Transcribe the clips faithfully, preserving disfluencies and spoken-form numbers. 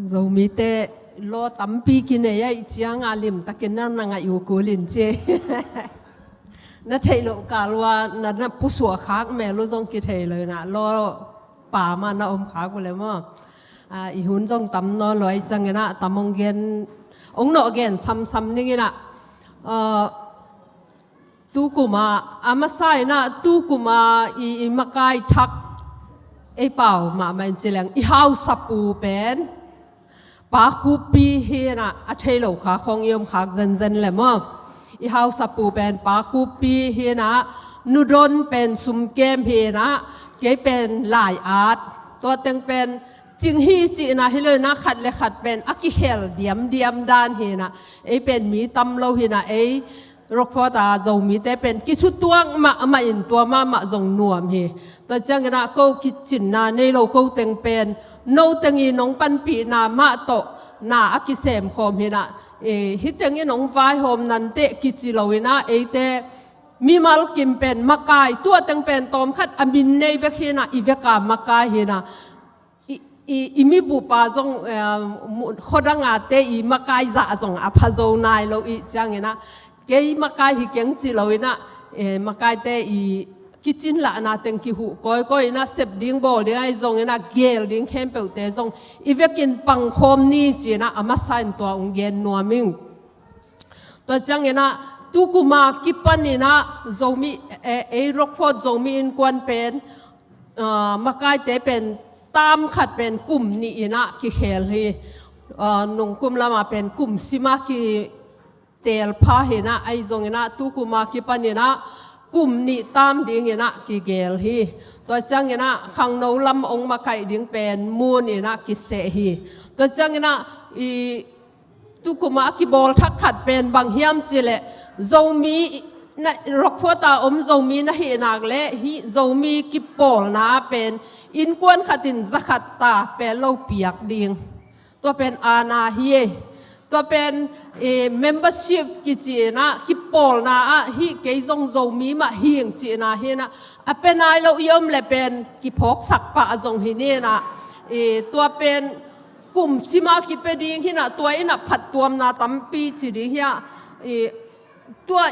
Zomite law tampi kinei ahih cianga limtakin na na ngaih uh kul in ci. Na theih loh kal uh a na na pusuah khak mel uh zong kithei lo in ah, law pa mah na om khak uh le maw. Ah, i hun zong tam nawn lo ahih ciangin ah tam hong gen, hong nawh gen samsam ning in ah. Ah, tu kum a, a masa in ah tu kum a i, i makai thak ei pau mahmah in ci leng i hausapu pen Pa Khup Pi hi in ah, a thei lo kha khawng i om khak zenzen le maw. I hausapu pen Pa Khup Pi hi in ah, Nu Don pen Sum Kem hi in ah, kei pen Lai At. Tua teng pen Cing Hi cihna hi lo in ah, khat le khat pen a kikhel diamdiam dan hi in ah, ei pen mi tam lo hi in ah, ei Rockford a Zomite pen kithutuak mahmah in tua mahmah zong nuam hi. Tua ciangin ah ko kicinna nei lo ko teng pen no teng i nong panpihna mah tawh na a kisem khawm hi in ah, eh, hih teng i nong vaihawm nanteh kici lo in ah, eite mimal kim pen makai, tua teng pen tawm khat a min nei bek hi in ah, i vek a makai hi in ah, i, i, i mibup a zong, eh, mu-, khuadang a te i makai zah zong a pha zo nai lo i ciangin ah, kei makai hi keng ci lo in ah, eh, makaite i kicin lahna teng kihuh kawikawi in ah, sep ding bawl ding ahi zongin ah, gel ding khempeuhte zong i vekin pangkhawm ni ci in ah, a masa in tua hong gen nuam ing. Tua ciangin ah tu kum a kipan in ah Zomi, eh, ei Rockford Zomi Innkuan pen, ah, makaite pen tam khat pen kum nih in ah kikhel hi. Ah, nungkum lam a pen kum sim a kitel pha hi in ah, ahi zongin ah tu kum a kipan in ah kum nih tam ding in ah kigel hi. Tua ciangin ah khangno lam hong makaih ding pen mun in ah kiseh hi. Tua ciangin ah i tu kum a kibawl thak khat pen bang hiam cih leh, Zomi na, Rockford a om Zomi na hih nak leh hih Zomi kipawlna pen innkuan khat in za khat ta pek lo piak ding. Tua pen aana hi e. Tua pen, eh, membership kici in ah, kipawlna ah hih kei zong Zomi mah hi ing cihna hi in ah, a pia nai lo i om leh pen kiphawksak pah zong hi ni in ah, eh, tua pen kum sim a kipia ding hi in ah, tua in ah phattuamna tampi ci ding hi a, i, tua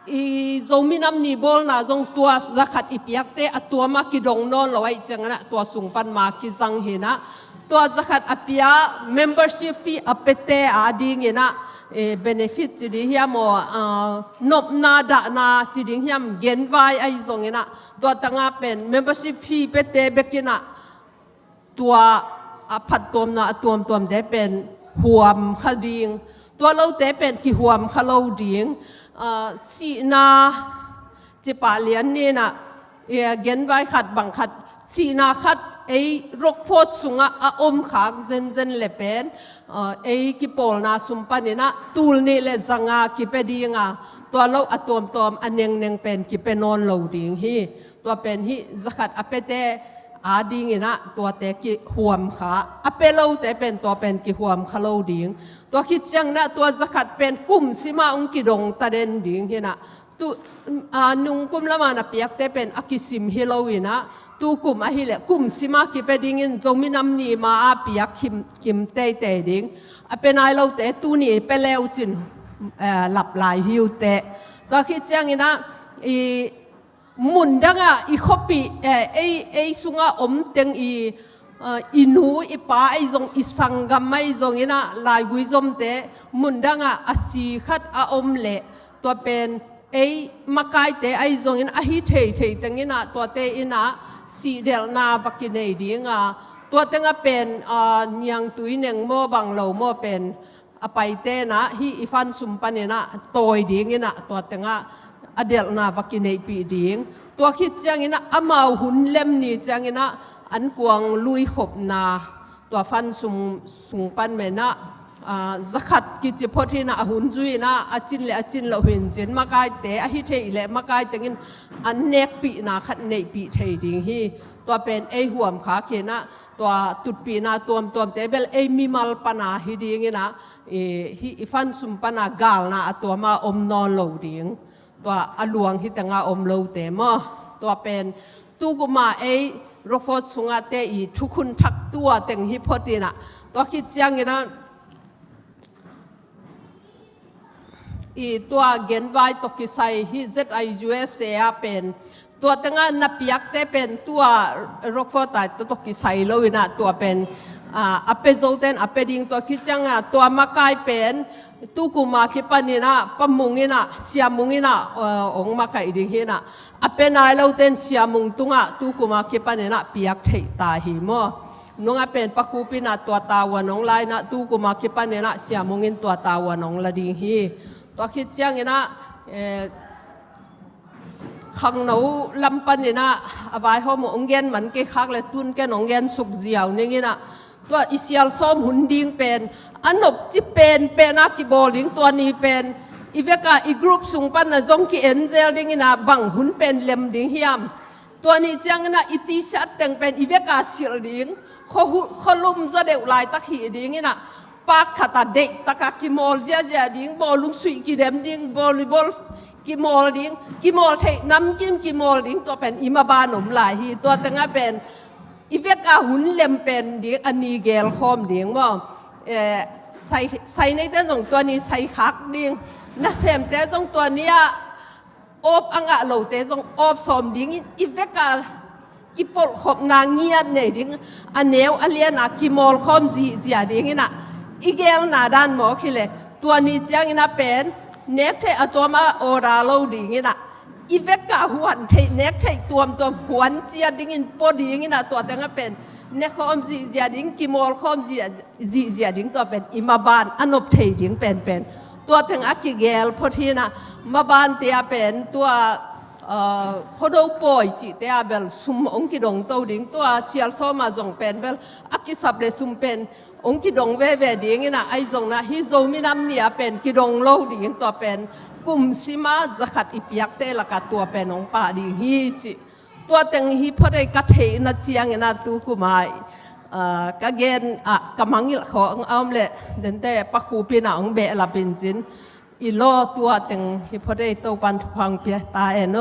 i Zomi Nam Ni bawlna zong tua za khat i piakte a tuam a kidong nawn lo ahih ciangin ah, tua sung pan ma kizang hi in ah, tua za khat a pia membership fee a piate a ding in ah, eh, benefit ci ding hi a maw, ah, nopna dahna ci ding hiam, genvai ahi zongin ah, tua teng a pen membership fee piate bek in ah, tua a phattuamna a tuamtuamte pen huam kha ding. Tua lote pen kihuam kha lo ding. Ah, sihna ci pah lian ni in ah, eh, genvai khat bang khat, sihna khat ei Rockford sungah a om khak zenzen leh pen, ah, ei kipawlna sung pan in ah tul nih le za nga kipia ding a, tua lo a tuamtuam a nengneng pen kipia nawn lo ding hi. Tua pen hih za khat a piate a ding in ah tuate kihuam kha, a pia lote pen tua pen kihuam kha lo ding. Tua khit ciangin ah tua za khat pen kum sim a hong kidong ta den ding hi in ah, tu, a, nungkum lam a na piakte pen a kisim hi lo in ah, tu kum ahih leh kum sim a kipia dingin Zomi Nam Ni ma a piak kim, kim teitei ding. A pia nai lote tuni pia le uh cin, eh, lap lai hi uh teh. Tua khit ciangin ah i mundang ah i khuapih, eh, ei, ei sungah om teng i, eh, i nu i pa ahi zong, i sanggam ahi zongin ah, laigui zomte mundang ah a si khat a om leh, tua pen ei makaite ahi zongin, a hi theithei teng in ah tuate in ah sihdelhna va kinei ding a, tua teng a pen, ah, niangtui neng maw bang lo maw pen a paite in ah hih i fund sung pan in ah tawi ding in ah tua teng ah a delhna va kineihpih ding. Tua khit ciangin ah amau hun lem ni ciangin ah ankuang lui khopna, tua fund sung, sung pan men ah, ah, za khat kici phot hi in ah a hun zui in ah a cin le a cin loh hi in cin, makaite a hi theih leh makai teng in an nekpihna khat neihpih thei ding hi. Tua pen ei huam kha khin ah, tua tutpihna tuamtuamte bel ei mimal pan a hi ding in ah, i, hih i fund sung pan a galna a tuam a om nawn lo ding. Tua a luang hih teng a om lote maw. Tua pen tu kum a ei Rockford sungah te i thukhun thak tua teng hi phot inah, tua khit ciangin ah i tua genvai tawh kisai hi Z I U S A ah pen tua tengah na piakte pen tua Rockford ah tawh kisai lo inah tua pen, ah, a pia zo ten a pia ding, tua khit ciangah tua makai pen tu kum a kipan inah Pa Mung inah, Sia Mung inah, ah, ong makaih ding hi inah, a pia nai lo ten Sia Mung tungah tu kum a kipan inah piak theih ta hi maw. Nungah pen Pa Khup inah tua tavuan ong la inah tu kum a kipan inah Sia Mung in tua tavuan ong la ding hi. Tua khit ciangin ah, eh, khangno lam pan inah a vaihawm uh ong gen man kei khak leh tun ken ong gen suk ziau ning inah, tua i sial sawm hun ding pen a nopci penpen ah kibawl ding, tua ni pen i vek a i group sung pan ah zong ki-en zel ding inah bang hun pen lem ding hiam. Tua ni ciangin ah i T-shirt teng pen i vek a silh ding, khuahu-, khualum zaw deuh laitak hi ding inah, pak khat ah deihtak a kimawl ziazia ding, bawlung suih kidem ding, volleyball kimawl ding, kimawl theih namkim kimawl ding, tua pen i maban om lai hi. Tua tengah pen i vek a hun lem pen ding, a ni gel khawm ding maw. Eh, sai, sai neite zong tua ni sai khak ding, nasemte zong tua ni ah awp a ngah lote zong awp sawm dingin i vek a kipolhkhopna ngiat nei ding, a neu a lian a kimawl khawm zihziah ding inah i gelna dan mawk hi leh, tua ni ciangin ah pen nek theih a tuam a order lo ding inah, i vek a huan theih, nek theih tuamtuam huan ciat dingin pua ding inah, tua tengah pen ne khawm zihziah ding, kimawl khawm zih, zihziah ding, tua pen i maban a nop thei ding penpen tua teng a kigel phot hi inah, maban te ah pen tua, ah, Khuado pawi cihte ah bel sum ong kidong to ding, tua sial sawm ah zong pen bel a kisap leh sum pen ong kidong veve ding inah, ahi zongin ah hih Zomi Nam Ni ah pen kidong lo ding, tua pen kum sim a za khat i piakte lakah tua pen ong pah ding hi cih. Tua teng hi phot ei, ka theihna ciangin ah tu kum a, ah, ka gen ah ka mangngilh khawng a om leh dente Pa Khup inah ong behlap in cin, i law tua teng hi phot ei, Topan thupha ong pia ta hen aw.